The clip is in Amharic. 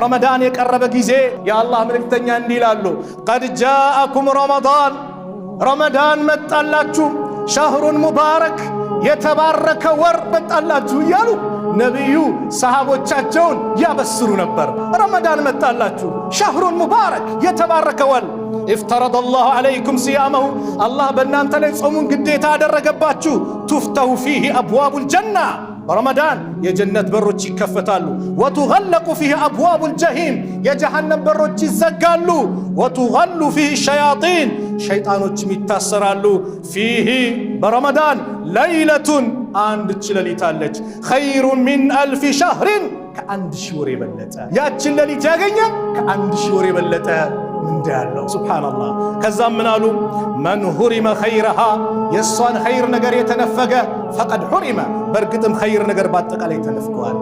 ረመዳን የቀረበ ጊዜ የአላህ መልእክተኛ እንዲህ ይላሉ፣ قد جاءكم رمضان፣ ረመዳን መጣላችሁ፣ شهر مبارك፣ የተባረከ ወር መጣላችሁ እያሉ ነቢዩ ሰሃቦቻቸውን ያበስሩ ነበር። ረመዳን መጣላችሁ፣ شهر مبارك፣ የተባረከ ወር፣ افترض الله عليكم صيامه፣ አላህ በእናንተ ላይ ጾሙን ግዴታ አደረገባችሁ። تفتح فيه أبواب الجنة፣ በረመዳን የጀነት በሮች ይከፈታሉ። وتغلق فيه أبواب الجحيم፣ የጀሃነም በሮች ይዘጋሉ። وتغل فيه الشياطين፣ ሸይጣኖችም ይታሰራሉ። فيه፣ በረመዳን፣ ليلة፣ አንድ ሌሊት አለች፣ خير من ألف شهر፣ ከ1000 ወር የበለጠ። ያችን ሌሊት ያገኘ ከ1000 ወር የበለጠ ምንዳ ያለው። ሱብሓነላህ። ከዛም ምን አሉ? من حرم خيرها፣ የእሷን ኸይር ነገር የተነፈገ፣ فقد حرم፣ በእርግጥም ኸይር ነገር በአጠቃላይ ተነፍገዋል።